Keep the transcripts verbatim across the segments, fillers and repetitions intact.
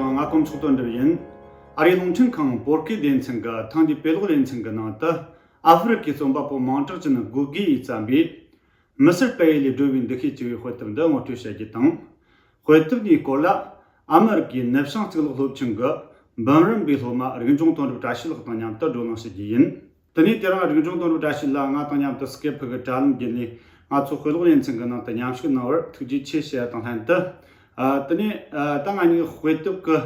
ང་དཀོན་མཆོག་དོན་གྲུབ་ཡིན། ཨ་རིའི་རླུང་འཕྲིན་ཁང་བོད་སྐད་སྡེ་ཚན་གྱི་ཐེངས་འདིའི་དཔེ་ཀློག་ལེ་ཚན་གྱི་ནང་དུ། ཨ་ཧྥེ་རི་ཁའི་རྩོམ་པ་པོ་མིང་གྲགས་ཅན་གུ་གེ་ཡིས་བརྩམས་པའི་མི་སེར་པེ་ཡི་ལས་སྒྲོལ་བའི་འདུ་ཤེས་ཅེས་པའི་དཔེ་དེབ་འདི་ངོ་སྤྲོད་བྱ་རྒྱུ་དང་། དཔེ་དེབ་འདིའི་སྐོར་ལ་ཨ་མི་རི་ཀའི་ནུབ་བྱང་གཙུག་ལག་སློབ་ཆེན་གྱི་འབུམ་རམས་པའི་སློབ་མ་རིག་འབྱུང་དོན་གྲུབ་བཀྲ་ཤིས་ལགས་དང་མཉམ་དུ་བགྲོ་གླེང་བྱེད་རྒྱུ་ཡིན། དེ་ནས་དེ་རིང་རིག་འབྱུང་དོན་གྲུབ་བཀྲ་ཤིས་ལགས་ང་དང་མཉམ་དུ་སྐེ་ཕུག་གི་དྲ་ལམ་བརྒྱུད་ནས་ང་ཚོ་དཔེ་ཀློག་ལེ་ཚན་གྱི་ནང་དུ་མཉམ་ཞུགས་གནང་བར་ཐུགས་རྗེ་ཆེ་ཞུ་ཡ་དང་ལྷན་དུ། ཨ། དེ་ནས་ཨ། ད་ང་གཉིས་དཔེ་དེབ་ཀྱི་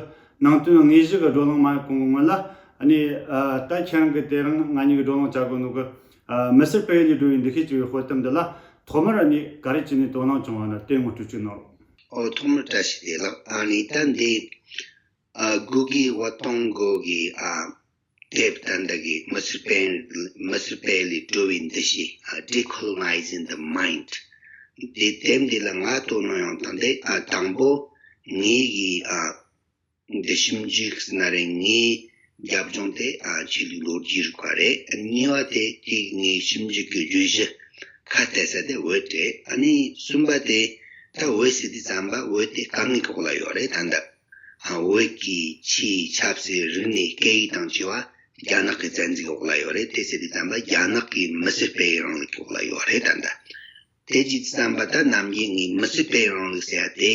ནང་དོན་དངོས་གཞི་གི་བགྲོ་གླེང་མ་ཡོང་གོང་གི་སྔོན་ལ། ཨ་ནི་ཨ། ད་ཁྱེད་རང་གིས་དེ་རིང་ང་གཉིས་ཀྱིས་བགྲོ་གླེང་བྱ་དགོས་ནོ་གི། ཨ། མི་སེར་པེ་ཡི་ལས་སྒྲོལ་བའི་འདུ་ཤེས་ཅེས་པའི་དཔེ་དེབ་འདི་ལ་ཐོག་མར་ཨ་ནི་ག་རེ་བྱས་ནས་དོ་སྣང་བྱུང་བ་ན་དེ་ངོ་སྤྲོད་ཅིག་གནང་རོགས། ཨོ། ཐོག་མར་བཀྲ་ཤིས་བདེ་ལེགས། ཨ་ནི་ད་འདི་ཨ། གུ་གེ་ཝ་ཏོང་གོ་གི་ཨ། དེབ་ད་ལྟ་གི་མི་སེར་པེ་མི་སེར་པེ་ལས་སྒྲོལ་བའི་འདུ་ཤེས། ཨ། Decolonizing the Mind། འདི་དེབ་འདི་ལ་ང་དོ་སྣང་ཡོང་སྟངས་དེ། ཨ། དང་པོ་ངའི་གི་ཨ། འདི་ཞིབ་འཇུག་ཟེར་ན་རེད། ངའི་རྒྱབ་ལྗོངས་དེ། ཨ། ཆོས་ལུགས་ལོ་རྒྱུས་རིག་པ་རེད། གཉིས་པ་དེ་དེ་ངའི་ཞིབ་འཇུག་གི་བརྗོད་གཞི་ཁ་གཏད་ས་དེ་བོད་རེད། ཨ་ནི་གསུམ་པ་དེ་ད་བོད་ཟེར་དུས་ཙམ་པ་བོད་དེ་སྐད་ངན་གྱི་འོག་ལ་ཡོད་རེད། ད་ལྟ། ཨ། བོད་ཀྱི་ཆོས་ཆབ་སྲིད་རིག་གནས་སྐད་ཡིག་དང་བཅས་པ་རྒྱ་ནག་གི་བཙན་འཛུལ་འོག་ལ་ཡོད་རེད། དེ་ཟེར་དུས་ཙམ་པ་རྒྱ་ནག་གི་མི་སེར་སྤེལ་རིང་ལུགས་འོག་ལ་ཡོད་རེད། ད་ལྟ་དེ་བྱས་དུས་ཙམ་པ་ད་ནམ་རྒྱུན་ངས་མི་སེར་སྤེལ་རིང་ལུགས་ཟེར་ཡ་དེ་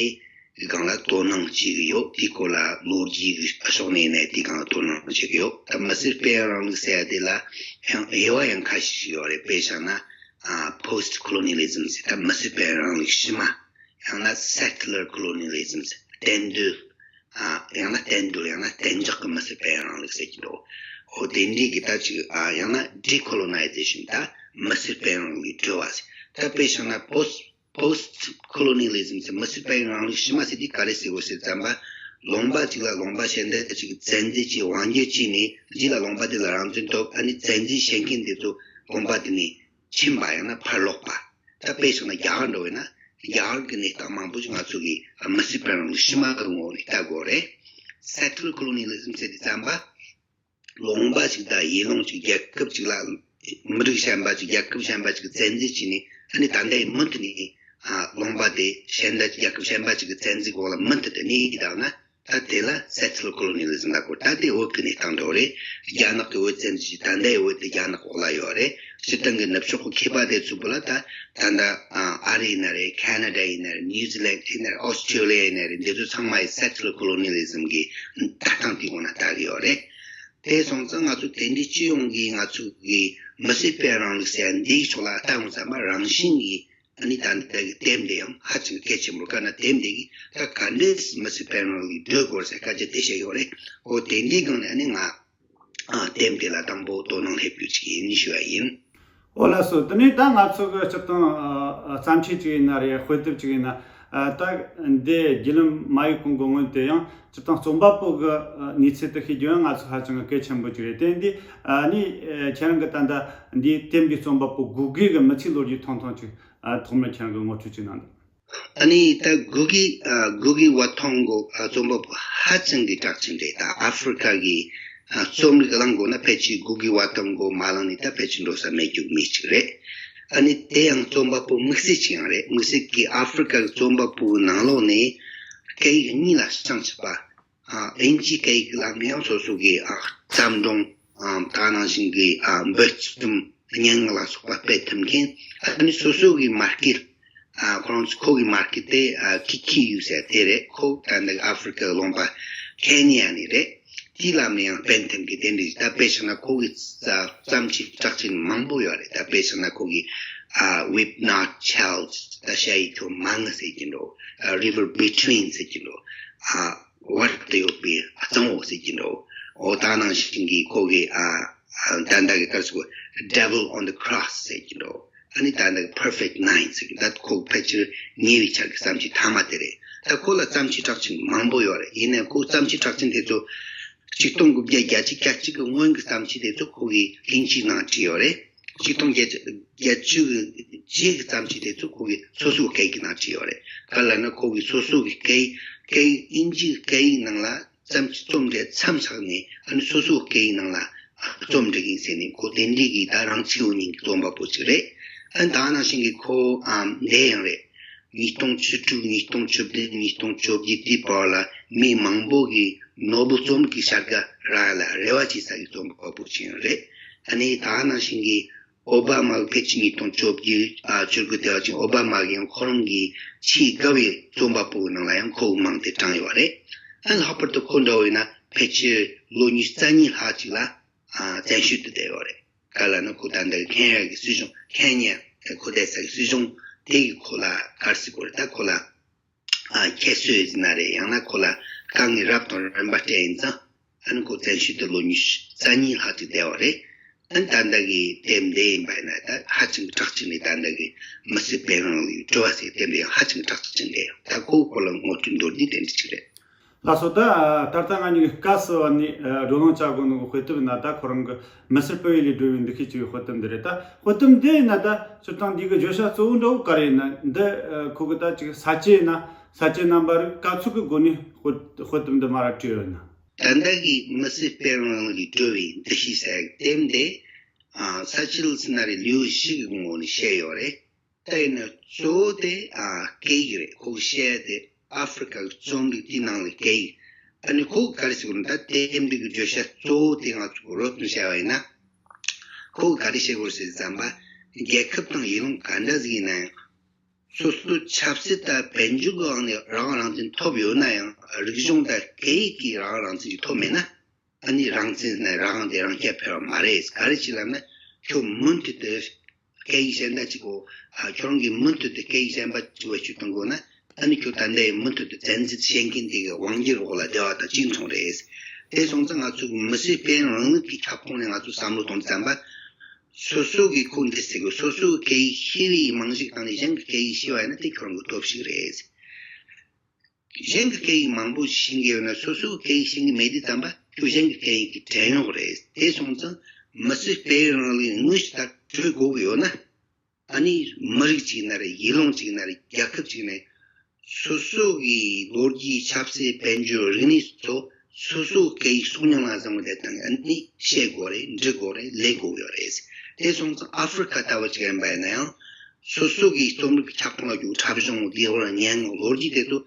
གི་སྒང་ལ་དོ་སྣང་བྱེད་ཀྱི་ཡོད། དེའི་སྐོར་ལ་ལོ་རྒྱུས་ཀྱི་ཕྱོགས་ནས་ནས་དེའི་སྒང་ལ་དོ་སྣང་བྱེད་ཀྱི་ཡོད། ད་མི་སེར་སྤེལ་རིང་ལུགས་ཟེར་ཡ་དེ་ལ་ཡང་དབྱེ་བ་ཡང་ཁ་ཤས་ཤིག་ཡོད་རེད། དཔེ་བཞག་ན། ཨ། Post Colonialism ཟེར། ད་མི་སེར་སྤེལ་རིང་ལུགས་ཕྱི་མ། ཡང་ན་Settler Colonialism ཟེར། གཏན་སྡོད། ཨ། ཡང་ན་གཏན་སྡོད། ཡང་ན་གཏན་འཇགས་ཀྱི་མི་སེར་སྤེལ་རིང་ལུགས་ཟེར་གྱི་འདུག་འོ་དེ་འདྲའི་གི་ད་ཅིག་ཨ། ཡང་ན་Decolonization ད་མི་སེར་སྤེལ་རིང་ལུགས་སྒྲོལ་བ་ཟེར། ད་དཔེ་བཞག་ན་Post Post Colonialism ཟེར། མི་སེར་སྤེལ་རིང་ལུགས་ཕྱི་མ་ཟེར་དུས་ག་རེ་ཟེར་དགོས་ཟེར་ཙམ་པ། ལུང་པ་ཅིག་ལ་ལུང་པ་གཞན་དག་ཅིག་བཙན་འཛུལ་བྱས། དབང་སྒྱུར་བྱས་ནས་རྗེས་ལ་ལུང་པ་དེ་ལ་རང་བཙན་ཐོབ། ཨ་ནི་བཙན་འཛུལ་བྱེད་མཁན་དེ་ཚོ་ལུང་པ་དེ་ནས་ཕྱིན་པ། ཡང་ན་ཕར་ལོག་པ། ད་དཔེ་བཞག་ན་རྒྱ་གར་འགྲོ་བས་ན་རྒྱ་གར་གྱི་གནས་སྟངས་མང་པོ་ཞིག་ང་ཚོ་གིས་མི་སེར་སྤེལ་རིང་ལུགས་ཕྱི་མ་གི་ངོ་བོ་ནས་ལྟ་དགོས་རེད། Settler Colonialism ཟེར་དུས་ཙམ་པ། ལུང་པ་ཞིག་དང་ཡུལ་ལུང་ཞིག་རྒྱལ་ཁབ་ཅིག་ལ། མི་རིགས་གཞན་པ་ཅིག་རྒྱལ་ཁབ་གཞན་པ་ཅིག་གིས་བཙན་འཛུལ་བྱས་ནས། ཨ་ནི་ད་ལྟའི་མུ་མཐུད་ནས། ཨ། ལུང་པ་དེ་གཞན་དག་རྒྱལ་ཁབ་གཞན་པ་ཅིག་གི་བཙན་འཛུལ་འོག་ལ་མུ་མཐུད་དུ་གནས་ཀྱི་བསྡད་ན། ད་དེ་ལ་Settler Colonialism ལབ་དགོས། ད་དེ་བོད་ཀྱི་གནས་སྟངས་འདྲ་བོ་རེད། རྒྱ་ནག་གིས་བོད་བཙན་འཛུལ་བྱས། ད་ལྟའི་བོད་དེ་རྒྱ་ནག་འོག་ལ་ཡོད་རེད། སྤྱིར་བཏང་གི་ནུབ་ཕྱོགས་ཀྱི་མཁས་པ་དེ་ཚོའི་བར་ལ་ད་ད་ལྟ། ཨ། ཨ་རི་ཡིན་ན་རེད། ཁ་ན་ཌ་ཡིན་ན་རེད། ནིའུ་ཛི་ལན་ཡིན་ན་རེད། ཨོ་སི་ཁྲུ་ལི་ཡ་ཡིན་ན་རེད། འདི་ཚོ་ཚང་མ་ཡི་Settler Colonialism གི་ལྟ་སྟངས་དེའི་སྒོ་ནས་ལྟ་གི་ཡོད་རེད། དེ་སོང་ཙང་ང་ཚོ་དེ་འདྲའི་སྤྱི་ཡོངས་ཀྱི་ང་ཚོ་གི་མི་སེར་སྤེལ་རིང་ལུགས་ཟེར་ཡ་འདིའི་ཕྱོགས་ལ་ལྟ་ཡོང་ཙམ་པ། རང་བཞིན་གྱིས་ཨ་ནི་ད་ལྟ་གི་དེབ་འདི་ཡང་ཧ་ཅང་གལ་ཆེན་པོ། ག་ན་དེབ་འདི་གིས་ད་ག་འདྲས་མི་སེར་སྤེལ་རིང་ལུགས་སྒྲོལ་དགོས་ཟེར་སྐད་ཆ་དེ་བཤད་ཡོད་རེད། འོ་དེ་འདྲའི་སྒང་ནས་ཨ་ནི་ང་ཨ། དེབ་འདི་ལ་དང་པོ་དོ་སྣང་སླེབས་རྒྱུ་ཅིག་ཡིན་ཞུ་བ་ཡིན། ཨོ་ལགས་སོ། དེ་ནས་ད་ང་ཚོ་གི་སྤྱིར་བཏང་ཨ། ཨ། བརྩམས་ཆོས་ཅིག་ཡིན་ན་རེད། དཔེ་དེབ་ཅིག་ཡིན་ན། ཨ། ད་འདི་བརྒྱུད་ལམ་མ་ཡོང་གོང་གི་སྔོན་དུ་ཡང་སྤྱིར་བཏང་རྩོམ་པ་པོ་གི་ཨ། གནས་ཚུལ་དེ་ཤེས་རྒྱུ་ཡང་ང་ཚོ་ཧ་ཅང་གི་གལ་ཆེན་པོ་ཅིག་རེད། དེ་འདི་ཨ་ནི་ཨ། ཁྱེད་རང་གིས་ད་ལྟ་འདིའི་དེབ་འདིའི་རྩོམ་པ་པོ་གུ་གེ་གི་མི་ཚེའི་ལོ་རྒྱུས་ཐུང་ཐུང་ཅིག་ཨ། ཐོག་མར་ཁྱེད་རང་གིས་ངོ་སྤྲོད་ཅིག་གནང་དང་། ཨ་ནི་ད་གུ་གེ། ཨ། གུ་གེ་ཝ་ཐོང་གོ། ཨ། རྩོམ་པ་པོ་ཧ་ཅང་གི་གྲགས་ཅན་རེད། ད་ཨ་ཧྥེ་རི་ཁ་གི་ཨ། རྩོམ་རིག་གླེང་དགོས་ན་ཕལ་ཆེར་གུ་གེ་ཝ་ཐོང་གོ་མ་བླངས་ནས་ད་ཕལ་ཆེར་འགྲོ་ས་མེད་རྒྱུ་མི་ཅིག་རེད། ཨ་ནི་དེ་ཡང་རྩོམ་པ་པོ་དམིགས་བསལ་ཅིག་ཡང་རེད། དམིགས་བསལ་གྱི་ཨ་ཧྥེ་རི་ཁ་གི་རྩོམ་པ་པོའི་ནང་ལོགས་ནས་སྐད་ཡིག་གཉིས་ལ་བྱང་ཆུབ་པ། ཨ། དབྱིན་ཇིའི་སྐད་ཡིག་ལ་མི་ཡང་སོ་སོ་གི་ཨ། བརྩམས་སྒྲུང་། ཨ། ད་ནང་བཞིན་གྱི་ཨ། འབོད་རྩོམ། སྙན་ངག་ལ་སོགས་པ་སྤེལ་ཐུབ་མཁན། ཨ་ནི་སོ་སོ་གི་མར་ཀེཊ། ཨ། ཁོ་རང་ཚོ་ཁོ་གི་མར་ཀེཊ་དེ། ཨ། ཀི་ཁི་ཡུ་ཟེར་དེ་རེད། ཁོ་ད་ནི་ཨ་ཧྥེ་རི་ཁའི་ལུང་པ་ཁེ་ནི་ཡ་ནས་རེད། དེ་ལ་མི་ཡང་སྤེལ་ཐུབ་མཁན་དེ་འདྲ། ད་དཔེ་བཞག་ན་ཁོ་གི་བརྩམས་ཆོས་གྲགས་ཅན་མང་པོ་ཡོད་རེད། ད་དཔེ་བཞག་ན་ཁོ་གི་ཨ། Weep Not Child། ད་ཤ་ཡི་ཁྱོ་མ་ངུ་ཟེར་གྱི་འདུག་ཨ། River Between ཟེར་གྱི་འདུག་ཨ། བར་དུ་ཡོད་པའི་གཙང་བོ་ཟེར་གྱི་འདུག་འོ་ད་ནང་བཞིན་གྱི་ཁོ་གི་ཨ། ཨ། ད་ལྟ་གི་སྐབས་སུ་Devil on the Cross ཟེར་གྱི་འདུག་ཨ་ནི་ད་ལྟ་གི་Perfect Nine ཟེར་གྱི། ད་ཁོ་ཕལ་ཆེར་ཉེ་བའི་ཆར་གྱི་བརྩམས་ཆོས་མཐའ་མ་དེ་རེད། ད་ཁོ་ལ་བརྩམས་ཆོས་གྲགས་ཅན་མང་པོ་ཡོད་རེད། ཡིན་ནའང་ཁོ་བརྩམས་ཆོས་གྲགས་ཅན་དེ་ཚོ་ཆིག་སྟོང་དགུ་བརྒྱ་བརྒྱད་ཅུ་གྱ་གཅིག་གི་སྔོན་གྱི་བརྩམས་ཆོས་དེ་ཚོ་ཁོ་གིས་དབྱིན་ཇིའི་ནང་བྲིས་ཡོད་རེད། ཆིག་སྟོང་བརྒྱད་བརྒྱད་ཅུ་གི་རྗེས་ཀྱི་བརྩམས་ཆོས་དེ་ཚོ་ཁོ་གིས་སོ་སོའི་སྐད་ཡིག་ནང་བྲིས་ཡོད་རེད། ག་ལ་ན་ཁོ་གིས་སོ་སོ་གི་སྐད་ཡིག་སྐད་ཡིག་དབྱིན་ཇིའི་སྐད་ཡིག་ནང་ལ་བརྩམས་ཆོས་རྩོམ་འབྲི་མཚམས་བཞག་ནས། ཨ་ནི་སོ་སོའི་སྐད་ཡིག་ནང་ལ་རྩོམ་འབྲི་གི་ཡིན་ཟེར་ནས། ཁོ་དེ་འདྲའི་གི་ད་རང་ཚིག་ཡོད་མཁན་གྱི་རྩོམ་པ་པོ་ཅིག་རེད། ཨ་ནི་ད་ནང་བཞིན་གྱི་ཁོ་ཨ་འདི་ཡང་རེད། ཉིས་སྟོང་བཅུ་དྲུག་ཉིས་སྟོང་བཅུ་བདུན་ཉིས་སྟོང་བཅོ་བརྒྱད་དེའི་བར་ལ་ མི་མང་པོ་གིས་ནོ་བེལ་རྩོམ་རིག་གི་བྱ་དགའ་རག་ཡ་ལ་རེ་བ་བྱེད་ས་གི་རྩོམ་པ་པོ་ཅིག་ཡང་རེད། ཨ་ནི་ད་ག་ནང་བཞིན་གྱི་ཨོ་བྷ་མ་ཕལ་ཆེར་ཉིས་སྟོང་བཅོ་བརྒྱད་ཨ་བཅུ་དགུ་དེ་བ་ཅིག་ཨོ་བྷ་མ་གིས་ཡང་ཁོ་རང་གི་ཆེས་དགའ་བའི་རྩོམ་པ་པོའི་ནང་ལ་ཡང་ཁོ་མིང་དེ་བགྲངས་ཡོད་རེད། ཨ་ལྷག་པར་དུ་ཁོ་འདྲ་བོ་ཡིན་ན་ཕལ་ཆེར་ལོ་ཉི་ཤུ་རྩ་གཉིས་ལྷག་ཅིག་ལ་ཨ་བཙན་བྱོལ་དུ་བསྡད་ཡོད་རེད། ག་ལ་ན་ཁོ་ད་ལྟ་ཁེན་ཡ་གི་སྲིད་གཞུང་ཁེན་ཡ་ཁོ་བསྡད་ས་གི་སྲིད་གཞུང་དེ་གི་ཁོ་ལ་ག་རེ་ཟེར་དགོས་རེད། ད་ཁོ་ལ་ཨ་ཁྱད་གསོད་ཟེར་ན་རེད། ཡང་ན་ཁོ་ལ་དཀའ་ངལ་རབ་དང་རིམ་པ་སྤྲད་ཡིན་ཙང་། ཨ་ནི་ཁོ་བཙན་བྱོལ་དུ་ལོ་ཉི་ཤུ་རྩ་གཉིས་ལྷག་ཅིག་བསྡད་པ་རེད། ཨ་ནི་ད་ལྟ་གི་དེབ་འདི་ཡིན་པ་ཡིན་ན་ད་ཧ་ཅང་གི་གྲགས་ཅན་གྱི་ད་ལྟ་གི་མི་སེར་དཔལ་རང་ལུས་སྤྲོ་བ་ཟེར་དེབ་འདི་ཡང་ཧ་ཅང་གི་གྲགས་ཅན་རེད། ད་ཁོ་ཁོ་ལ་ངོ་སྤྲོད་མདོར་བསྡུས་དེ་འདྲ་ཅིག་རེད། ལགས་སོ། ད་ད་ལྟ་ང་གཉིས་ཀྱི་སྐབས་སུ་བ་ནས་བགྲོ་གླེང་བྱ་དགོས་ནོ་གི་དཔེ་དེབ་ཡིན་ན་ད་ཁོ་རང་གི་མི་སེར་སྤེལ་བའི་ལས་སྒྲུབ་པའི་འདུ་ཤེས་ཅིག་གི་དཔེ་དེབ་འདི་རེད། ད་དཔེ་དེབ་འདི་ཡིན་ན་ད་སྤྱིར་བཏང་འདི་གི་བརྗོད་བྱ་གཙོ་བོ་འདྲ་བོ་ག་རེ་ཡིན་ན། འདི་ཁོ་གི་ད་ཅིག་ས་བཅད་ཡིན་ན་ས་བཅད་རྣམ་པ་རིགས་ག་ཚོད་ཀྱི་སྒོ་ནས་དཔེ་དཔེ་དེབ་འདི་མ་ར་བྲིས་ཡོད་ན། ད་ལྟ་གི་མི་སེར་སྤེལ་རང་ལུས་སྤྲོ་བའི་འདུ་ཤེས་ཟེར་དེབ་འདི་ཨ་ས་བཅད་ཟེར་ན་རེད། ལེའུ་བཞི་གི་ངོས་ནས་བཤད་ཡོད་རེད། ད་ཡིན་ན་གཙོ་བོ་དེ་ཨ་སྐད་ཡིག་རེད། ཁོ་གི་བཤད་ཡ་དེ་ཨ་ཧྥེ་རི་ཀ་གི་རྩོམ་རིག་དེའི་ནང་ལ་སྐད་ཡིག་ཨ་ནི་ཁོ་གི་ག་རེ་ཟེར་དགོས་རེད། ད་དེབ་འདི་གི་བརྗོད་བྱ་གཙོ་བོ་དེ་ང་ཚོ་གི་རོབ་ཙམ་བཤད་པ་ཡིན་ན། ཁོ་གི་ག་རེ་བཤད་དགོས་རེད་ཟེར་ཙམ་པ། རྒྱལ་ཁབ་དང་ཡུལ་ལུང་ག་འདྲ་ཟིག་ཡིན་ན་ཡང་། སོ་སོའི་ཆབ་སྲིད་དང་དཔལ་འབྱོར་གྱི་དབང་ནས་རང་དབང་རང་བཙན་ཐོབ་ཡོད་ན་ཡང་། རིག་གཞུང་དང་སྐད་ཡིག་གི་རང་དབང་རང་བཙན་ཞིག་ཐོབ་མེད་ན། ཨ་ནི་རང་བཙན་ཟེར་ན་རང་དབང་དེ་རང་རྐྱ་འཕེར་བ་མ་རེད། ག་རེ་བྱས་ལབ་ན། ཁྱོད་མུ་མཐུད་དུ་སྐད་ཡིག་གཞན་དག་ཅིག་གོ་ཨ་ཁྱོད་རང་གིས་མུ་མཐུད་དུ་སྐད་ཡིག་གཞན་པ་ཅིག་བེད་སྤྱོད་གཏོང་དགོས་ན། ཨ་ནི་ཁྱོད་ད་ལྟའི་མུ་མཐུད་དུ་བཙན་འཛུལ་བྱེད་མཁན་དེ་གི་དབང་སྒྱུར་འོག་ལ་བསྡད་པ་དང་གཅིག་མཚུངས་རེད། དེ་སོང་ཙང་ང་ཚོ་གི་མི་སེར་སྤེལ་རིང་ལུགས་ཀྱི་ཁྱབ་ཁོངས་ནས་ང་ཚོ་བསམ་བློ་གཏོང་དུས་ཙམ་པ། སོ་སོ་གི་ཁོ་འདི་ཟེར་གི་སོ་སོའི་སྐད་ཡིག་ཤེས་པའི་རྨང་གཞིའི་སྟེང་ནས་གཞན་གྱི་སྐད་ཡིག་ཤེས་པ་ཡིན་ན་དེ་ཁྱོད་རང་གི་སྟོབས་ཤིག་རེད། གཞན་གྱི་སྐད་ཡིག་མང་པོ་ཤེས་ཀྱི་ཡོད་ན་སོ་སོའི་སྐད་ཡིག་ཤེས་ཀྱི་མེད་དུས་ཙམ་པ་ཁྱོད་གཞན་གྱི་སྐད་ཡིག་གི་བྲན་གཡོག་རེད། དེ་སོང་ཙང་མི་སེར་སྤེལ་རིང་ལུགས་དངོས་སུ་ད་གྲོས་དགོས་ཀྱི་ཡོད་ན། ཨ་ནི་མི་རིགས་གཅིག་ན་རེད། ཡུལ་ལུང་གཅིག་ན་རེད། རྒྱལ་ཁབ་གཅིག་ནས་སོ་སོ་གི་ལོ་རྒྱུས་ཆབ་སྲིད་དཔལ་འབྱོར་རིག་གནས་སོགས་སོ་སོའི་སྐད་ཡིག་གསོག་སྙིང་ལ་བཟང་བ་དེ་དང་ཨ་ནི་བཤད་དགོས་རེད། འབྲི་དགོས་རེད། ལས་དགོས་ཡོད་རེད། དེ་སོང་ཙང་ཨ་ཧྥེ་རི་ཁ་ལྟ་བུ་ཅིག་ཡིན་པ་ཡིན་ན་ཡང་སོ་སོ་གི་རྩོམ་རིག་གི་ཁྱབ་ཁོངས་ལ་རྒྱུག་འཁྲབ་གཞུང་ལྡེའུ་བར་སྙན་ངག་ལོ་རྒྱུས་དེ་ཚོ་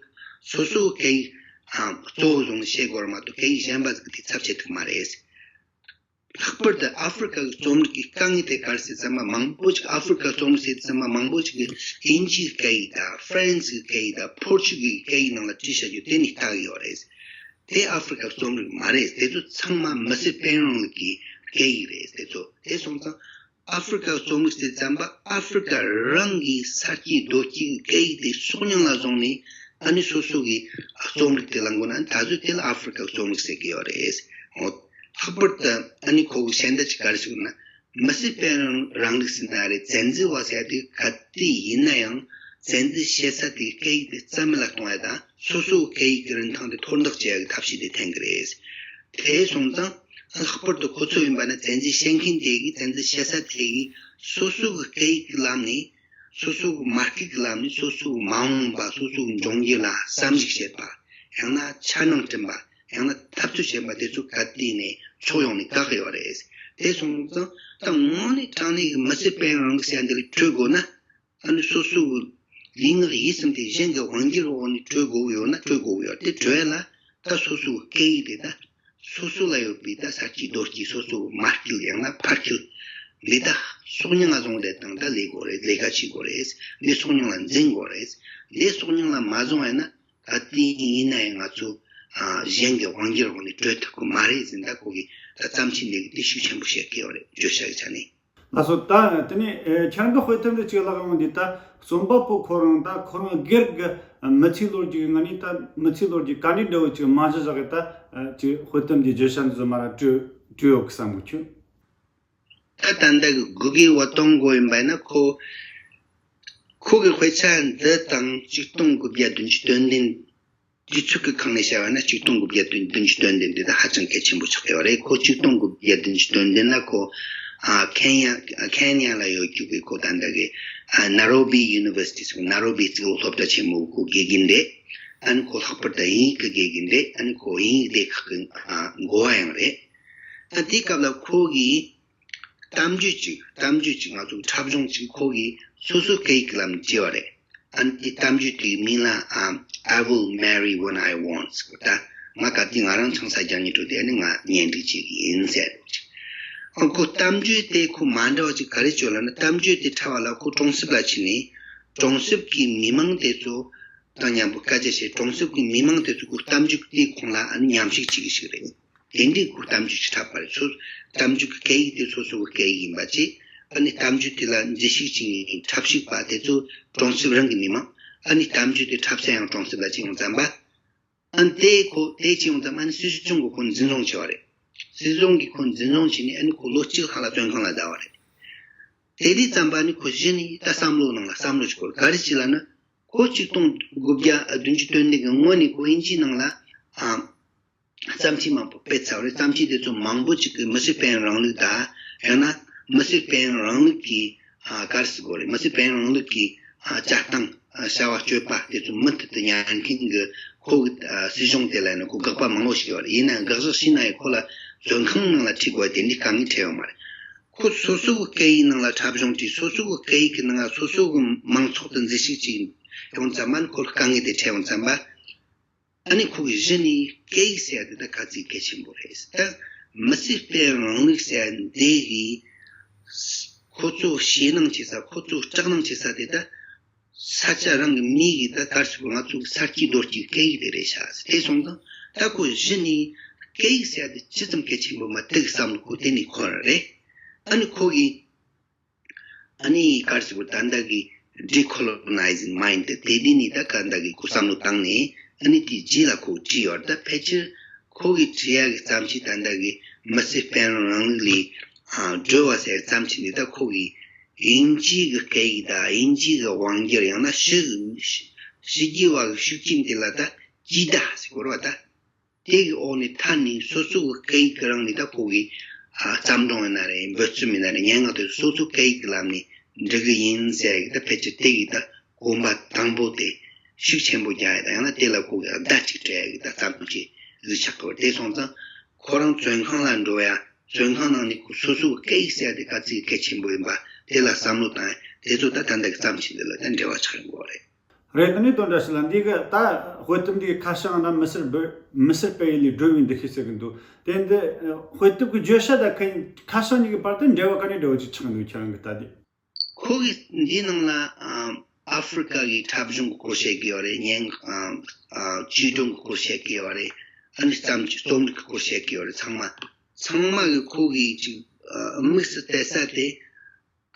སོ་སོའི་སྐད་ཡིག་གཙོ་བོ་བཟུང་ནས་བཤད་དགོས་རེད་མ་གཏོགས་སྐད་ཡིག་གཞན་པ་ཟིག་གི་དེ་ཚབ་བྱེད་ཐུབ་མ་རེད། ལྷག་པར་དུ་ཨ་ཧྥེ་རི་ཁ་གི་རྩོམ་རིག་གི་དཀའ་ངལ་དེ་ག་རེ་ཟེར་ཙམ་པ་མང་པོ་ཅིག་ཨ་ཧྥེ་རི་ཁ་རྩོམ་རིག་ཟེར་ཙམ་པ་མང་པོ་ཅིག་གིས་དབྱིན་ཇིའི་སྐད་ཡིག་དང་ཧྥ་རན་སིའི་སྐད་ཡིག་དང་ཕོར་ཆུ་གི་སྐད་ཡིག་ནང་ལ་བྲིས་བཞག་རྒྱུ་དེ་ནི་ལྟ་གི་ཡོད་རེད། དེ་ཨ་ཧྥེ་རི་ཁ་རྩོམ་རིག་མ་རེད། དེ་ཚོ་ཚང་མ་མི་སེར་སྤེལ་རིང་ལུགས་ཀྱི་སྐད་ཡིག་རེད། དེ་ཚོ་དེ་སོང་ཙང་ཨ་ཧྥེ་རི་ཁ་རྩོམ་རིག་ཟེར་ཙམ་པ་ཨ་ཧྥེ་རི་ཁ་རང་གི་ས་སྐྱེས་རྡོ་སྐྱེས་ཀྱི་སྐད་ཡིག་དེ་གསོག་སྙིང་ལ་བཟུང་ནས་ཨ་ནི་སོ་སོ་གི་རྩོམ་རིག་དེ་བླང་དགོས་ན་ད་གཟོད་དེ་ལ་ཨ་ཧྥེ་རི་ཁ་རྩོམ་རིག་ཟེར་གི་ཡོད་རེད། འོ། ལྷག་པར་དུ་ཨ་ནི་ཁོ་གི་ཞལ་འདེབས་ཀྱི་ག་རེ་ཞིག་ན། མི་སེར་སྤེལ་རིང་ལུགས་ཟེར་ན་རེད། བཙན་འཛུལ་བ་ཟེར་དུས་ག་དུས་ཡིན་ན་ཡང་བཙན་འཛུལ་བྱེད་ས་དེའི་སྐད་ཡིག་དེ་རྩ་མེད་ལ་གཏོང་ཡ་དང་སོ་སོའི་སྐད་ཡིག་གི་རིན་ཐང་དེ་མཐོར་འདེགས་བྱེད་ཡ་གི་ཐབས་ཤེས་དེ་འཐེན་གི་རེད། དེ་སོང་ཙང་ལྷག་པར་དུ་ཁོ་ཚོ་ཡིན་པ་ན་བཙན་འཛུལ་བྱེད་མཁན་དེ་གིས་བཙན་འཛུལ་བྱེད་ས་དེ་གིས་སོ་སོ་གི་སྐད་ཡིག་གི་ལམ་ནས་སོ་སོ་གི་མ་སྐད་ཀྱི་ལམ་ནས་སོ་སོ་གི་མ་འོངས་པ་སོ་སོ་གི་འབྱུང་འགྱུར་ལ་བསམ་གཞིག་བྱེད་པ། ཡང་ན་འཆར་སྣང་བསྐྲུན་པ། ཡང་ན་འཐབ་རྩོད་བྱེད་པ་དེ་ཚོ་ག་དུས་ནས་ཕྱོགས་ཡོངས་ནས་བཀག་གི་ཡོད་རེད། དེ་སོང་ཙང་ད་དངོས་གནས་དྲང་གནས་ཀྱི་མི་སེར་སྤེལ་རིང་ལུགས་ཟེར་འདི་ལ་བྲོས་དགོས་ན། ཨ་ནི་སོ་སོ་གི་ལུས་ངག་ཡིད་གསུམ་དེ་གཞན་གྱི་དབང་སྒྱུར་འོག་ནས་བྲོས་དགོས་ཀྱི་ཡོད་ན་བྲོས་དགོས་ཀྱི་ཡོད། དེ་བྲོས་ལ་ད་སོ་སོའི་སྐད་ཡིག་དེ་ད་སོ་སོ་ལ་ཡོད་པའི་ད་ས་སྐྱེས་རྡོ་སྐྱེས་སོ་སོའི་མ་སྐྱེས་ཡང་ན་ཕ་སྐྱེས་འདི་ད་གསོག་སྙིང་ལ་བཟུང་བསྡད་དང་ད་ལས་དགོས་རེད། ལས་ཀ་བྱེད་དགོས་རེད། འདི་གསོག་སྙིང་ལ་འཛིན་དགོས་རེད། འདི་གསོག་སྙིང་ལ་མ་བཟུང་བ་ཡིན་ན། ད་དེ་ཡིན་ན་ཡང་ང་ཚོ་ཨ་གཞན་གྱི་དབང་སྒྱུར་འོག་ནས་བྲོས་ཐུབ་ཀྱི་མ་རེད་ཟེར། ད་ཁོ་གིས་ད་བརྩམས་ཆོས་འདི་གི་དེ་ཤུགས་ཆེན་པོ་བཤད་ཀྱི་ཡོད་རེད། བརྗོད་བྱ་གི་ཆ་ནས། ལགས་སོ། ད་དེ་ནས་ཨེ་ཁྱེད་རང་གི་དཔེ་དེབ་འདི་གཅིག་ལག་ཡོང་དུས་ད་རྩོམ་པ་པོ་ཁོ་རང་ད་ཁོ་རང་སྒེར་གྱི་མི་ཚེའི་ལོ་རྒྱུས་ཀྱི་ངོས་ནས་ད་མི་ཚེའི་ལོ་རྒྱུས་ག་འདྲའི་འདྲ་བོ་ཅིག་རྨང་གཞི་བཞག་གི་ད་ཨ་ཅིག་དཔེ་དེབ་འདི་བརྗོད་བྱ་འདི་ཚོ་མར་བྲིས་བྲིས་ཡོད་གི་བསམ་གི་ཁྱོད། ད་ད་ལྟ་གི་དགུ་གི་བ་སྟོང་དགོས་ཡིན་པ་ཡིན་ན་ཁོ་ཁོ་གི་དཔེ་ཆ་འདི་དང་ཆིག་སྟོང་དགུ་བརྒྱ་བདུན་ཅུ་དོན་བདུན། དུས་ཚོད་ཀྱི་ཁ་ནས་བཤད་པ་ན་ཆིག་སྟོང་དགུ་བརྒྱ་བདུན་ཅུ་དོན་བདུན་འདི་ད་ཧ་ཅང་གལ་ཆེན་པོ་ཆགས་ཡོད་རེད། ཁོ་ཆིག་སྟོང་དགུ་བརྒྱ་བདུན་ཅུ་དོན་བདུན་ལ་ཁོ་ཨ་ཁེན་ཡ་ཁེན་ཡ་ལ་ཡོད་རྒྱུ་གི་ཁོ་ད་ལྟ་གི་ཨ་ནཱ་རོ་བི་ཡུ་ནི་ཝར་སི་ཊི་ཟེར་ནཱ་རོ་བི་གཙུག་ལག་སློབ་གྲྭ་ཆེན་མོའི་ཁོ་དགེ་རྒན་རེད། ཨ་ནི་ཁོ་ལྷག་པར་དུ་དབྱིན་ཡིག་གི་དགེ་རྒན་རེད། ཨ་ནི་ཁོ་དབྱིན་ཡིག་སྡེ་ཁག་གི་ཨ་འགོ་བ་ཡང་རེད། ཨ་དེའི་སྐབས་ལ་ཁོ་གིས་གཏམ་བརྗོད་ཅིག་གཏམ་བརྗོད་ཅིག་ང་ཚོ་འཁྲབ་གཞུང་ཅིག་ཁོ་གིས་སོ་སོའི་སྐད་ཡིག་གི་ལམ་ནས་བྲིས་པ་རེད། ཨ་ནི་དེ་གཏམ་རྒྱུད་དེའི་མིང་ལ་ཨ་I will marry when I want ཟེར་གོ། ད་ང་ག་དུས་ང་རང་ཆང་ས་རྒྱག་སྙིང་བྲོ་དུས་ཨ་ནི་ང་གཉེན་སྒྲིག་བྱེད་ཀྱི་ཡིན་ཟེར་གོ། ཨ་ཁོ་གཏམ་རྒྱུད་དེ་ཁོ་མ་འདྲ་བ་ཅིག་ག་རེ་བྱོས་ལབ་ན། གཏམ་རྒྱུད་དེ་འཁྲབ་པ་ལ་ཁོ་གྲོང་གསེབ་ལ་ཕྱིན་ནས་གྲོང་གསེབ་ཀྱི་མི་མང་དེ་ཚོ་དང་མཉམ་པོ་སྐད་ཆ་བཤད། གྲོང་གསེབ་ཀྱི་མི་མང་དེ་ཚོ་ཁོ་གཏམ་རྒྱུད་དེའི་ཁོངས་ལ་ཨ་ནི་མཉམ་ཞུགས་བྱེད་ཀྱི་ཞིག་རེད། དེ་འདྲའི་སྐོར་གཏམ་རྒྱུད་ཅིག་འཁྲབ་པ་རེད། སོ་གཏམ་རྒྱུད་ཀྱི་སྐད་ཡིག་དེ་སོ་སོ་གི་སྐད་ཡིག་ཡིན་པ་བཅས། ཨ་ནི་གཏམ་རྒྱུད་དེ་ལ་མཛད་ཞུགས་བྱེད་མཁན་འཁྲབ་ཞུགས་པ་དེ་ཚོ་གྲོང་གསེབ་རང་གི་མི་མང་། ཨ་ནི་གཏམ་རྒྱུད་དེ་འཁྲབ་ས་ཡང་གྲོང་གསེབ་ལ་ཕྱིན་ཡོང་ཙམ་པ། ཨ་ནི་དེ་ཁོ་དེ་ཕྱིན་ཡོང་ཙམ་ཨ་ནི་སྲིད་གཞུང་གིས་ཁོ་འཛིན་བཟུང་བྱས་པ་རེད། སྲིད་གཞུང་གིས་ཁོ་འཛིན་བཟུང་བྱས་ནས་ཨ་ནི་ཁོ་ལོ་གཅིག་ལྷག་ལ་བཙོན་ཁང་ལ་བསྡད་པ་རེད། དེ་དུས་ཙམ་པ་ཨ་ནི་ཁོ་གཞི་ནས་ད་བསམ་བློ་ནང་ལ་བསམ་བློ་ཞིག་འཁོར། ག་རེ་བྱས་ལབ་ན། ཁོ་ཆིག་སྟོང་དགུ་བརྒྱ་བདུན་ཅུ་དོན་བདུན་གི་སྔོན་ནས་ཁོ་དབྱིན་ཇིའི་ནང་ལ་ཨ། བརྩམས་ཆོས་མང་པོ་སྤེལ་ཚར་བ་རེད། བརྩམས་ཆོས་དེ་ཚོ་མང་པོ་ཅིག་གིས་མི་སེར་དཔལ་ཡོན་རིང་ལུགས་དང་། ཡང་ན་མི་སེར་དཔལ་ཡོན་རིང་ལུགས་ཀྱི་ཨ་ག་རེ་ཟེར་དགོས་རེད། མི་སེར་དཔལ་ཡོན་རིང་ལུགས་ཀྱི་ཨ་བྱ་སྟངས་ཨ་བྱ་བ་སྤྱོད་པ་དེ་ཚོ་མུ་མཐུད་དུ་ཉར་མཁན་གྱི་ཁོ་གི་ཨ་སྲིད་གཞུང་དེ་ལ་ནི་ཁོ་དགག་པ་མང་པོ་ཞིག་ཡོད་རེད། ཡིན་ནའང་དགག་བཞག་བྱས་ན་ཡང་ཁོ་ལ་བཙོན་ཁང་ནང་ལ་ཁྲིད་དགོས་དེ་འདྲའི་དཀའ་ངལ་འཕྲད་ཡོད་མ་རེད། ཁོ་སོ་སོ་གི་སྐད་ཡིག་ནང་ལ་འཁྲབ་གཞུང་བྲིས། སོ་སོ་གི་སྐད་ཡིག་གི་ནང་ལ་སོ་སོ་གི་མང་ཚོགས་དང་མཛད་ཞུགས་བྱས་ཡོང་ཙམ་པ་ནི་ཁོ་ལ་དཀའ་ངལ་དེ་འཕྲད་ཡོང་ཙམ་པ། ཨ་ནི་ཁོ་གི་གཞི་ནས་སྐད་ཡིག་ཟེར་ཡ་དེ་ད་ག་ཚོད་གལ་ཆེན་པོ་རེད། ད་མི་སེར་དཔལ་ཡོན་རིང་ལུགས་ཟེར་ཡ་འདི་གི་ཁོ་ཚོ་ཞེད་སྣང་བྱེད་ས། ཁོ་ཚོ་སྐྲག་སྣང་བྱེད་ས་དེ་ད་ས་ཆ་རང་གི་མི་གི་ད་གར་སོང་ང་ཚོ་གི་ས་སྐྱེས་རྡོ་སྐྱེས་སྐད་ཡིག་དེ་རེད་ཤག་དེ་སོང་ཙང་ད་ཁོ་གཞི་ནས་སྐད་ཡིག་ཟེར་ཡ་དེ་ཅི་ཙམ་གལ་ཆེན་པོ་མ་དེ་གི་བསམ་བློ་ཁོ་དེ་ནས་འཁོར་རེད། ཨ་ནི་ཁོ་གི་ཨ་ནི་ག་རེ་ཟེར་དགོས། ད་ལྟ་གི་decolonizing mind དེ་དེ་ནི་ད་ག་ད་གི་ཁོ་བསམ་བློ་བཏང་ནས་ཨ་ནི་དེ་རྗེས་ལ་ཁོ་བྲིས་ཡོད་རེད། ད་ཕལ་ཆེར་ཁོ་གི་བྲིས་ཡག་གི་བརྩམས་ཆོས་ད་ལྟ་གི་མི་སེར་དཔལ་ཡོན་རིང་ལུགས་ལས་ཨ་སྒྲོལ་བ་ཟེར་བརྩམས་ཆོས་འདི་ད་ཁོ་གི་དབྱིན་ཇིའི་གི་སྐད་ཡིག་དང་དབྱིན་ཇིའི་གི་དབང་སྒྱུར། ཡང་ན་ཕྱི་གི་ཕྱི་རྒྱལ་བ་གི་ཤུགས་རྐྱེན་དེ་ལ་ད་ཇི་ད་ཟེར་དགོས་རེད་པ། ད། དེ་གི་འོག་ནས་ཐར་ནས་སོ་སོ་གི་སྐད་ཡིག་གི་རང་ནས་ད་ཁོ་གི་ཨ་བརྩམས་སྒྲུང་ཡིན་ན་རེད། འབོད་རྩོམ་ཡིན་ན་རེད། སྙན་ངག་དེ་སོ་སོ་སྐད་ཡིག་གི་ལམ་ནས་འབྲི་གི་ཡིན་ཟེར་ཡ་གི་ད་ཕལ་ཆེར་དེ་གི་ད་གོམ་པ་དང་པོ་དེ་ཤུགས་ཆེན་པོ་རྒྱག་ཡ་དང་། ཡང་ན་དེ་ལ་ཁོ་གི་བརྡ་གཅིག་སྤྲད་ཡ་གི་ད་བརྩམས་ཆོས་ཟིག་ཆགས་ཀྱི་ཡོད་རེད། དེ་སོང་ཙང་ཁོ་རང་བཙོན་ཁང་ལ་འགྲོ་ཡ། བཙོན་ཁང་ནང་ནས་ཁོ་སོ་སོ་གི་སྐད་ཡིག་ཟེར་ཡ་དེ་ག་ཚོད་གལ་ཆེན་པོ་ཡིན་པ་དེ་ལ་བསམ་བློ་བཏང་ཡ། དེ་ཚོ་ད་ད་ལྟ་གི་བརྩམས་ཆོས་འདི་ལ་ད་འབྲེལ་བ་ཆགས་ཡོང་གི་ཡོད་རེད། རེད། དེ་ནས་དོན་འདྲ་ཞིག་ལ། འདི་གི་ད་དཔེ་དེབ་འདི་གི་ཁ་བྱང་ན་མི་སེར་བོད་མི་སེར་སྤེལ་ཡུལ་ལས་སྒྲོལ་བའི་འདུ་ཤེས་ཟེར་གི་འདུག་དེ་འདི་དཔེ་དེབ་ཀྱི་བརྗོད་བྱ་དང་ཁ་ཁ་བྱང་གཉིས་ཀྱི་བར་དུ་འབྲེལ་བ་ག་ནས་འབྲེལ་བ་ཅིག་ཆགས་འདུག་ཁྱེད་རང་གི་ལྟ་དུས། ཁོ་གིས་འདིའི་ནང་ལ་ཨ་ཨ་ཧྥེ་རི་ཀ་གི་འཁྲབ་གཞུང་གི་སྐོར་བཤད་ཀྱི་ཡོད་རེད། སྙན་ཨ་ཨ་བཅོས་སྒྲུང་གི་སྐོར་བཤད་ཀྱི་ཡོད་རེད། ཨ་ནི་བརྩམས་ཆོས་རྩོམ་རིག་གི་སྐོར་བཤད་ཀྱི་ཡོད་རེད། ཚང་མ་ཚང་མ་གི་ཁོ་གིས་ཅིག་ཨ་དམིགས་སུ་གཏད་ས་དེ།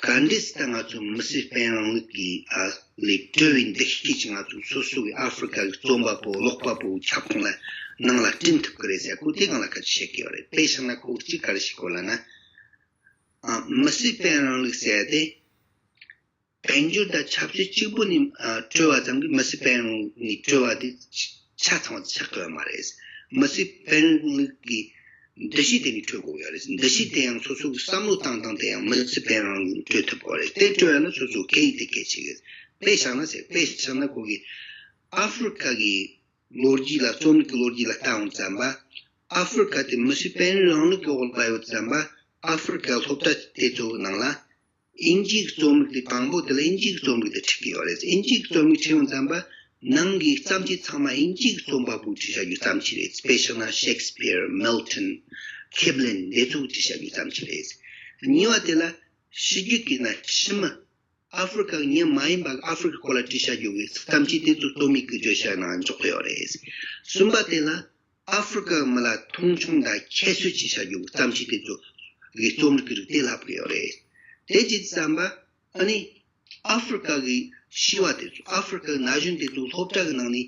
ག་འདྲས་སེ་ད་ང་ཚོ་མི་སེར་དཔལ་ཡོན་རིང་ལུགས་ཀྱི་ཨ་ལས་གྲོལ་བའི་འདུ་ཤེས་ཀྱིས་ང་ཚོ་སོ་སོ་གི་ཨ་ཧྥེ་རི་ཀ་གི་རྩོམ་པ་པོ་ཀློག་པ་པོའི་ཁྱབ་ཁོངས་ལ་ནང་ལ་བསྐྲུན་ཐུབ་ཀྱི་རེད་ཟེར། ཁོ་དེ་སྒང་ལ་སྐད་ཆ་བཤད་ཀྱི་ཡོད་རེད། དཔེ་བཞག་ན་ཁོ་གཅིག་ག་རེ་བཤད་གོ་ལབ་ན། ཨ་མི་སེར་དཔལ་ཡོན་རིང་ལུགས་ཟེར་ཡ་དེ་དཔལ་འབྱོར་དང་ཆབ་སྲིད་གཅིག་པུ་ནས་ཨ་གྲོལ་བ་ཙམ་གྱིས་མི་སེར་དཔལ་ཡོན་ནས་གྲོལ་བ་དེ་ཆ་ཚང་བ་ཆགས་ཀྱི་ཡོད་མ་རེད། མི་སེར་དཔལ་ཡོན་རིང་ལུགས་ཀྱི་འདུ་ཤེས་དེ་ནས་གྲོལ་དགོས་ཡོད་རེད། འདུ་ཤེས་དེ་ཡང་སོ་སོ་གི་བསམ་བློ་བཏང་སྟངས་དེ་ཡང་མི་སེར་དཔལ་ཡོན་རིང་ལུགས་ནས་གྲོལ་ཐུབ་དགོས་རེད། དེ་གྲོལ་ཡ་ན་སོ་སོ་སྐད་ཡིག་དེ་གལ་ཆེ་གི། དཔེ་བཞག་ན་ཟེར། དཔེ་བཞག་ན་ཁོ་གིས་ཨ་ཧྥེ་རི་ཀ་གི་ལོ་རྒྱུས་ལ་རྩོམ་རིག་གི་ལོ་རྒྱུས་ལ་ལྟ་འོང་ཙམ་པ། ཨ་ཧྥེ་རི་ཀ་དེ་མི་སེར་དཔལ་ཡོན་རིང་ལུགས་ཀྱི་འོག་ལ་ཡོད་ཙམ་པ། ཨ་ཧྥེ་རི་ཀ་སློབ་གྲྭ་དེ་ཚོའི་ནང་ལ་དབྱིན་ཇིའི་རྩོམ་རིག་དེ་དང་པོ་དེ་ལ་དབྱིན་ཇིའི་རྩོམ་རིག་དེ་ཁྲིད་ཀྱི་ཡོད་རེད། དབྱིན་ཇིའི་རྩོམ་རིག་ཁྲིད་འོང་ཙམ་པ་ནང་གི་བརྩམས་ཆོས་ཚང་མ་དབྱིན་ཇིའི་རྩོམ་པ་པོས་བྲིས་བཞག་རྒྱུ་བརྩམས་ཆོས་རེད། དཔེ་བཞག་ན་ཤེག་སི་པིར། མིལ་ཊོན། ཁིབ་ལིན་དེ་ཚོས་བྲིས་བཞག་རྒྱུ་བརྩམས་ཆོས་རེད། གཉིས་པ་དེ་ལ་ཕྱི་རྒྱལ་གྱི་ན་ཕྱི་མི། ཨ་ཧྥེ་རི་ཀ་གི་མི་མ་ཡིན་པ་ཨ་ཧྥེ་རི་ཀའི་སྐོར་ལ་བྲིས་བཞག་རྒྱུ་གི་བརྩམས་ཆོས་དེ་ཚོ་རྩོམ་ཡིག་གི་བརྗོད་བྱ་ནང་འཇོག་གི་ཡོད་རེད། གསུམ་པ་དེ་ལ་ཨ་ཧྥེ་རི་ཀའི་མི་ལ་མཐོང་ཆུང་དང་ཁྱད་གསོད་བྱེད་བཞག་རྒྱུ་གི་བརྩམས་ཆོས་དེ་ཚོ་གི་རྩོམ་རིག་གི་རིགས་དེ་ལྷག་གི་ཡོད་རེད། དེ་བྱས་ཙམ་པ་ཨ་ནི་ཨ་ཧྥེ་རི་ཀ་གི་བྱིས་པ་དེ་ཚོ་ཨ་ཧྥེ་རི་ཀ་གི་ན་གཞོན་དེ་ཚོ་སློབ་གྲྭ་གི་ནང་ནས་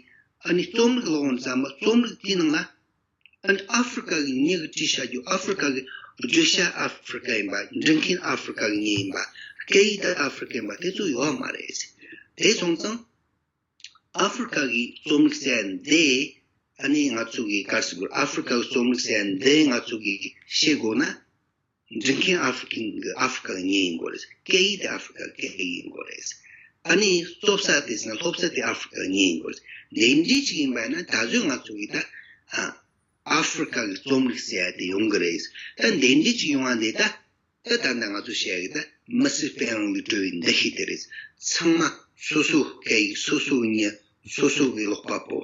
ཨ་ནི་རྩོམ་རིག་ཀློག་འོང་ཙམ་པ་རྩོམ་རིག་དེའི་ནང་ལ། ཨ་ནི་ཨ་ཧྥེ་རི་ཀ་གི་མི་གིས་བྲིས་བཞག་རྒྱུ། ཨ་ཧྥེ་རི་ཀ་གི་བརྗོད་བྱ་ཨ་ཧྥེ་རི་ཀ་ཡིན་པ། འབྲི་མཁན་ཨ་ཧྥེ་རི་ཀ་གི་མི་ཡིན་པ། སྐད་ཡིག་དེ་ཨ་ཧྥེ་རི་ཀ་ཡིན་པ་དེ་ཚོ་ཡོད་མ་རེད། དེ་སོང་ཙང་ཨ་ཧྥེ་རི་ཀ་གི་རྩོམ་རིག་ཟེར་ཡ་འདི་ཨ་ནི་ང་ཚོ་གི་ག་རེ་ཟེར་དགོས། ཨ་ཧྥེ་རི་ཀ་གི་རྩོམ་རིག་ཟེར་ཡ་འདི་ང་ཚོ་གིས་ཤེས་དགོས་ན། འབྲི་མཁན་ཨ་ཧྥེ་རི་ཀན་གི་ཨ་ཧྥེ་རི་ཀ་གི་མི་ཡིན་དགོས་རེད། སྐད་ཡིག་དེ་ཨ་ཧྥེ་རི་ཀ་གི་སྐད་ཡིག་ཡིན་དགོས་རེད། ཨ་ནི་སློབ་ས་དེ་ཟེར་ན་སློབ་ས་དེ་ཨ་ཧྥེ་རི་ཀ་གི་མི་ཡིན་དགོས་རེད། འདི་འདྲ་ཅིག་ཡིན་པ་ཡིན་ན་ད་གཟོད་ང་ཚོ་གིས་ད་ཨ་ཨ་ཧྥེ་རི་ཀ་གི་རྩོམ་རིག་ཟེར་ཡ་དེ་ཡོང་གི་རེད། ད་འདི་འདྲ་ཅིག་ཡོང་བ་འདི་ད་ ད་ད་ལྟ་ང་ཚོ་བཤད་ཀྱི་ད་མི་སེར་སྤེལ་རང་ལུགས་འགྲོ་བའི་འདུ་ཤེས་དེ་རེད། ཚང་མ་སོ་སོ་སྐད་ཡིག་སོ་སོའི་མྱི་སོ་སོ་གི་ཀློག་པ་པོ།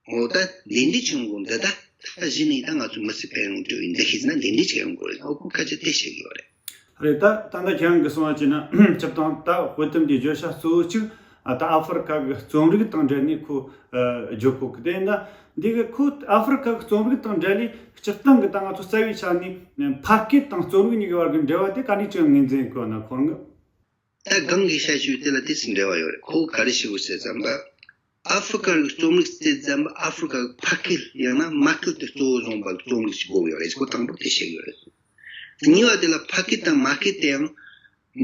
འོ་ད་འདི་འདྲ་བྱུང་གོ་འདི་ད་ད་གཞི་ནས་ད་ང་ཚོ་མི་སེར་སྤེལ་རང་འགྲོ་བའི་འདུ་ཤེས་ཟེར་ན་འདི་འདྲ་ཅིག་ཡོང་གོ་རེད། འོ་ཁོ་སྐད་ཆ་དེ་བཤད་ཀྱི་ཡོད་རེད། རེད། ད་ད་ལྟ་ཁྱེད་རང་གིས་གསུངས་པ་བྱས་ན་སྤྱིར་བཏང་ད་དཔེ་དེབ་འདིའི་བརྗོད་བྱ་གཙོ་བོ་གཅིག་ད་ཨ་ཧྥེ་རི་ཁ་གི་རྩོམ་རིག་དང་འབྲེལ་ནས་ཁོ་བརྗོད་གོ་གི། དེ་ཡིན་ན་འདི་གི་ཁོ་ཨ་ཧྥེ་རི་ཁ་གི་རྩོམ་རིག་དང་འབྲེལ་ནས་སྤྱིར་བཏང་གི་ད་ང་ཚོ་རྩ་བའི་ཆ་ནས་ཕ་སྐད་དང་རྩོམ་རིག་གཉིས་ཀྱི་བར་གྱི་འབྲེལ་བ་དེ་ག་འདྲ་ཅིག་ངོས་འཛིན་གོ་ན་ཁོ་རང་གི། ད་གང་གི་བཤད་རྒྱུ་དེ་ལ་དེ་ཚོ་འབྲེལ་བ་ཡོད་རེད། ཁོ་ག་རེ་ཞུ་དགོས་ཟེར་ཙམ་པ། ཨ་ཧྥེ་རི་ཁ་གི་རྩོམ་རིག་ཟེར་ཙམ་པ་ཨ་ཧྥེ་རི་ཁ་གི་ཕ་སྐད་ཡང་ན་མ་སྐད་དེ་གཙོ་བོ་བཟུང་བ་གི་རྩོམ་རིག་ཅིག་དགོས་ཡོད་རེད། ཁོ་དང་པོ་དེ་བཤད་ཡོད་རེད། གཉིས་པ་དེ་ལ་ཕ་སྐད་དང་མ་སྐད་དེ་ཡང་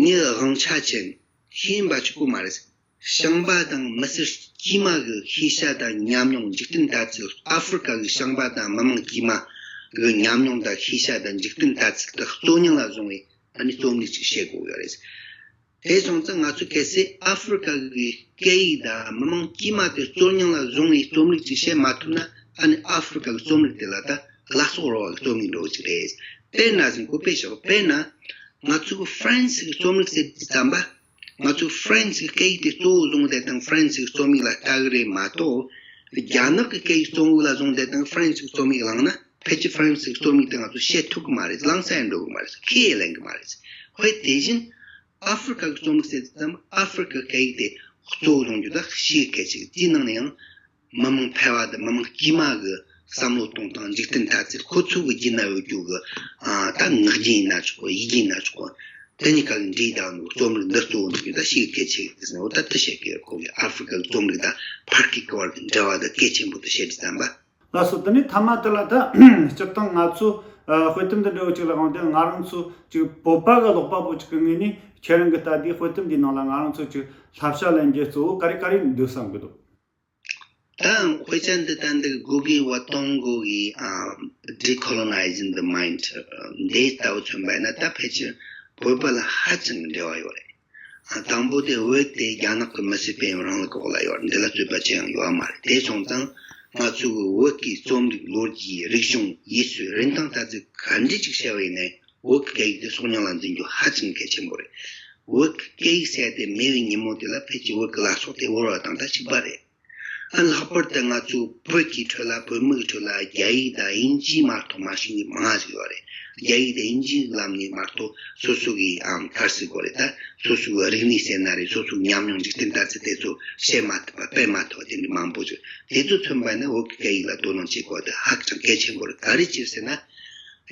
མྱི་དབང་ཆ་ཅན་ཤེས་ཡོན་པ་གཅིག་པོ་མ་རེད། ཤངས་པ་དང་མི་སེར་དཀྱུས་མ་གི་ཤེས་བྱ་དང་ཉམས་མྱོང་འཇིག་རྟེན་ལྟ་ཚུལ། ཨ་ཧྥེ་རི་ཁ་གི་ཤངས་པ་དང་མི་མང་དཀྱུས་མ་གི་ཉམས་མྱོང་དང་ཤེས་བྱ་དང་འཇིག་རྟེན་ལྟ་ཚུལ་དེ་གཙོ་རྙིང་ལ་བཟུང་བའི་ཨ་ནི་རྩོམ་རིག་ཅིག་བཤད་དགོས་ཡོད་རེད། དེ་སོང་ཙང་ང་ཚོ་གལ་སྲིད་ཨ་ཧྥེ་རི་ཁ་གི་སྐད་ཡིག་དང་མི་མང་དཀྱུས་མ་དེ་གཙོ་རྙིང་ལ་བཟུང་བའི་རྩོམ་རིག་ཅིག་བཤད་མ་ཐུབ་ན་ཨ་ནི་ཨ་ཧྥེ་རི་ཁ་གི་རྩོམ་རིག་དེ་ལ་ད་བརླག་སོང་རོ་བ་གི་རྩོམ་རིག་འདྲ་བོ་ཅིག་རེད། དཔེར་ན་ཟིན་ཁོ་དཔེ་བཞག་དཔེར་ན་ང་ཚོ་གི་ཧྥ་རན་སི་གི་རྩོམ་རིག་ཟེར་དུས་ཙམ་པ། ང་ཚོ་ཧྥ་རན་སི་གི་སྐད་ཡིག་དེ་གཙོ་བོ་བཟུང་བསྡད་དང་ཧྥ་རན་སི་གི་རྩོམ་ཡིག་ལ་ལྟ་གི་རེད་མ་གཏོགས། རྒྱ་ནག་གི་སྐད་ཡིག་གཙོ་བོ་ལ་བཟུང་བསྡད་དང་ཧྥ་རན་སི་གི་རྩོམ་ཡིག་བླངས་ན་ཕལ་ཆེར་ཧྥ་རན་སི་གི་རྩོམ་ཡིག་དེ་ང་ཚོ་བཤད་ཐུབ་གི་མ་རེད། བླངས་ས་ཡང་འགྲོ་གི་མ་རེད། ཁས་ཡང་ལེན་གི་མ་རེད། ཧོ་དེ་བཞིན་ཨ་ཧྥེ་རི་ཁ་གི་རྩོམ་རིག་ཟེར་དུས་ཙམ་ཨ་ཧྥེ་རི་ཁ་སྐད་ཡིག་དེ་གཙོ་བོ་བཟུང་རྒྱུ་ད་ཤེས་གལ་ཆེ་གི། དེའི་ནང་ནས་ཡང་མི་མང་ཕལ་བ་དང་མི་མང་དཀྱུས་མ་གི་བསམ་བློ་གཏོང་སྟངས་འཇིག་རྟེན་ལྟ་ཚུལ་ཁོ་ཚོ་གི་རྒྱུད་ན་ཡོད་རྒྱུ་གི་ཨ་ད་ངག་རྒྱུན་ཡིན་ན་ཆོག་གོ། ཡིག་རྒྱུན་ཡིན་ན་ཆོག་གོ། དེ་གཉིས་ཀ་གི་འབྲེལ་བ་དང་རྩོམ་རིག་འདི་གཙོ་བོ་འདུག་རྒྱུ་ད་ཤེས་གལ་ཆེ་གི་ཟེར་ནས་འོ་ད་དེ་བཤད་གི་ཡོད། ཁོ་གི་ཨ་ཧྥེ་རི་ཁ་གི་རྩོམ་རིག་དང་ཕ་སྐད་གི་བར་གི་འབྲེལ་བ་དང་གལ་ཆེན་པོ་དེ་བཤད་དུས་ཙམ་པ། ལགས་སོ། དེ་ནས་མཐའ་མ་དེ་ལ་ད་སྤྱིར་བཏང་ང་ཚོ་ཨ་དཔེ་དེབ་འདི་འདྲ་བོ་ཅིག་ལ་དབང་དུ་ང་རང་ཚོ་ཅིག་བོད་པ་གི་ཀློག་པ་པོ་ཅིག་གི་ངོས་ནས་ཁྱེད་རང་གི་ལྟ་དུས་དཔེ་དེབ་འདིའི་ནང་ལ་ང་རང་ཚོ་ཅིག་བསླབ་བྱ་ལེན་རྒྱུ་གཙོ་བོ་ག་རེ་ག་རེ་འདུག་བསམ་གི་འདུག་ད་དཔེ་ཆ་འདི་ད་འདི་དགུ་གི་བ་སྟོང་དགུ་གི་ཨ་Decolonizing the Mind འདི་ལྟ་བུ་མཚོན་པ་ཡིན་ན་ད་ཕལ་ཆེར་བོད་པ་ལ་ཧ་ཅང་གི་འབྲེལ་བ་ཡོད་རེད། ཨ་དང་པོ་དེ་བོད་དེ་རྒྱ་ནག་གི་མི་སེར་སྤེལ་ཡུལ་རིང་ལུགས་འོག་ལ་ཡོད་རེད། འདི་ལ་རྩོད་པ་ཅི་ཡང་ཡོད་མ་རེད། དེ་སོང་ཙང་ང་ཚོ་གི་བོད་ཀྱི་རྩོམ་རིག་ལོ་རྒྱུས་རིག་གཞུང་ཡུལ་སྲོལ་རིན་ཐང་ལྟ་ཚུལ་ག་འདྲ་ཅིག་བཤད་པ་ཡིན་ནའི་བོད་ཀྱི་སྐད་ཡིག་དེ་སྲོག་ཉེན་ལ་འཛིན་རྒྱུ་ཧ་ཅང་གལ་ཆེན་པོ་རེད། བོད་ཀྱི་སྐད་ཡིག་ཟེར་དེ་མེད་པའི་ཉིན་མོ་དེ་ལ་ཕལ་ཆེར་བོད་ཀྱི་ལ་སོགས་དེ་བོར་བ་དང་ད་གཅིག་པ་རེད། ཨ་ལྷག་པར་དུ་ང་ཚོ་བོད་ཀྱི་ཁྲོད་ལ་བོད་མི་གི་ཁྲོད་ལ་རྒྱ་ཡིག་དང་དབྱིན་ཇི་མ་གཏོགས་མ་ཤེས་མཁན་མང་ང་ཟིག་ཡོད་རེད། རྒྱ་ཡིག་དང་དབྱིན་ཇིའི་ལམ་ནས་མ་གཏོགས་སོ་སོ་གི་ཨམ་ག་རེ་ཟེར་དགོས་རེད། ད་སོ་སོ་གི་རིག་གནས་ཟེར་ན་རེད། སོ་སོ་གི་ཉམས་མྱོང་འཇིག་རྟེན་ལྟ་ཚུལ་དེ་ཚོ་བཤད་མ་ཐུབ་པ་སྤེལ་མ་ཐུབ་པ་དེ་འདྲ་མང་པོ་ཞིག་དེ་ཚོ་མཚོན་པ་ནི་བོད་ཀྱི་སྐད་ཡིག་ལ་དོ་སྣང་བྱེད་དགོས་དེ་ཧ་ཅང་གལ་ཆེན་པོ་རེད། ག་རེ་བྱས་ཟེར་ན།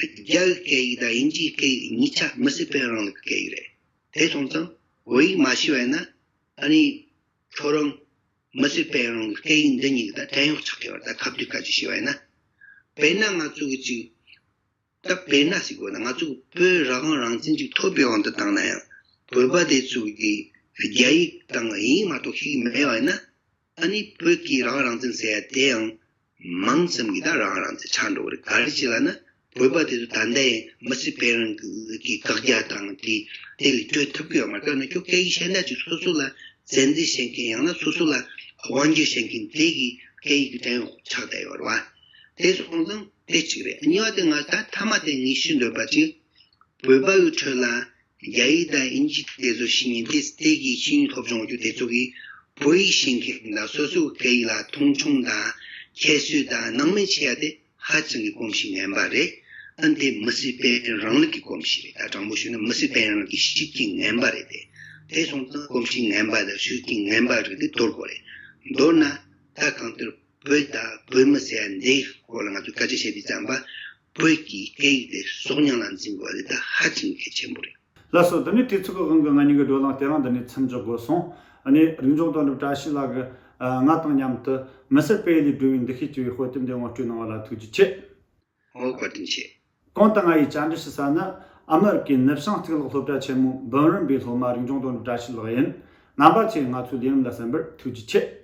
རྒྱ་ཡི་སྐད་ཡིག་དང་དབྱིན་ཇིའི་སྐད་ཡིག་གཉིས་ཆ་མི་སེར་སྤེལ་རིང་ལུགས་ཀྱི་སྐད་ཡིག་རེད། དེ་སོང་ཙང་བོད་ཡིག་མ་ཤེས་པ་ཡིན་ན་ཨ་ནི་ཁྱོད་རང་མི་སེར་སྤེལ་རིང་ལུགས་སྐད་ཡིག་འདི་གཉིས་ཀྱི་ད་བྲན་གཡོག་ཆགས་ཀྱི་ཡོད་རེད། ད་ཁ་བསྡུས་ཁ་ཅིག་བྱས་པ་ཡིན་ན། དཔེར་ན་ང་ཚོ་གི་ཅིག་ད་དཔེར་ན་ཟེར་དགོས་ན་ང་ཚོ་བོད་རང་དབང་རང་བཙན་ཅིག་ཐོབ་པའི་དབང་དུ་བཏང་ན་ཡང་བོད་པ་དེ་ཚོ་གིས་རྒྱ་ཡིག་དང་དབྱིན་ཡིག་མ་གཏོགས་ཤེས་ཀྱི་མེད་པ་ཡིན་ན། ཨ་ནི་བོད་ཀྱི་རང་དབང་རང་བཙན་ཟེར་ཡ་དེ་ཡང་མང་ཙམ་གྱིས་ད་རང་དབང་རང་བཙན་ཆགས་འགྲོ་གི་རེད། ག་རེ་བྱས་ལབ་ན་བོད་པ་དེ་ཚོ་ད་ལྟ་ཡང་མི་སེར་སྤེལ་རིང་གི་བཀག་རྒྱ་དང་དེ་དེ་ལས་གྲོལ་ཐུབ་ཀྱི་ཡོད་མ་རེད། ད་ནི་ཁྱོད་སྐད་ཡིག་གཞན་དག་ཅིག་སོ་སོ་ལ་བཙན་འཛུལ་བྱེད་མཁན་ཡང་ན་སོ་སོ་ལ་དབང་སྒྱུར་བྱེད་མཁན་དེ་གི་སྐད་ཡིག་གི་བྲན་གཡོག་ཆགས་བསྡད་ཡོད་རེད་བ། དེ་སོང་ཙང་དེ་གཅིག་རེད། གཉིས་པ་དེ་ང་ད་མཐའ་མ་དེ་ངས་ཞུ་འདོད་པ་གཅིག་བོད་པ་གི་ཁྲོད་ལ་རྒྱ་ཡིག་དང་དབྱིན་ཇི་དེ་ཚོ་ཤེས་མཁན་དེ་དེ་གི་ཤེས་ཡོན་སློབ་སྦྱོང་རྒྱུ་དེ་ཚོ་གིས་བོད་ཡིག་ཤེས་མཁན་དང་སོ་སོའི་སྐད་ཡིག་ལ་མཐོང་ཆུང་དང་ཁྱད་གསོད་དང་སྣང་མེད་བྱེད་ཡ་དེ་ཧ་ཅང་གི་གོམས་གཤིས་ངན་པ་རེད། ཨ་ནི་དེ་མི་སེར་སྤེལ་རིང་ལུགས་ཀྱི་གོམས་གཤིས་རེད། ད་དྲང་པོ་ཞུས་ན་མི་སེར་སྤེལ་རིང་ལུགས་ཀྱི་ཤུགས་རྐྱེན་ངན་པ་རེད་དེ། དེ་སོང་ཙང་གོམས་གཤིས་ངན་པ་དང་ཤུགས་རྐྱེན་ངན་པ་རིགས་དེ་དོར་དགོས་རེད། མདོར་ན་ད་གང་ལྟར་བོད་དང་བོད་མི་ཟེར་ཡ་འདིའི་སྐོར་ལ་ང་ཚོས་སྐད་ཆ་བཤད་དུས་ཙམ་པ། བོད་ཀྱི་སྐད་ཡིག་དེ་སྲོག་ཉེན་ལ་འཛིན་དགོས་པ་དེ་ད་ཧ་ཅང་གལ་ཆེན་པོ་རེད། ལགས་སོ། དེ་ནས་དུས་ཚོད་ཀྱི་དབང་གིས་ང་གཉིས་ཀྱི་བགྲོ་གླེང་དེ་རིང་འདི་ནས་མཚམས་འཇོག་དགོས་སོང་། ཨ་ནི་རིག་འཇུག་དོན་གྲུབ་བཀྲ་ཤིས་ལགས་ཀྱིས་ཨ་ང་དང་མཉམ་དུ་མི་སེར་སྤེལ་ཡུལ་ལས་སྒྲོལ་བའི་འདུ་ཤེས་ཅེས་པའི་དཔེ་དེབ་འདི་ངོ་སྤྲོད་གནང་བ་ལ་ཐུགས་རྗེ་ཆེ། ཨོ་བཀའ་དྲིན་ཆེ། གོང་དུ་ང་ཡིས་བཅར་འདྲི་ཞུ་ས་ནི་ཨ་མེ་རི་ཀའི་ནུབ་བྱང་གཙུག་ལག་སློབ་གྲྭ་ཆེན་མོའི་འབུམ་རམས་པའི་སློབ་མ་རིག་འཇུག་དོན་གྲུབ་བཀྲ་ཤིས་ལགས་ཡིན། རྣམ་པ་ཚོས་ང་ཚོའི་ལས་རིམ་ལ་གསན་པར་ཐུགས་རྗེ་ཆེ།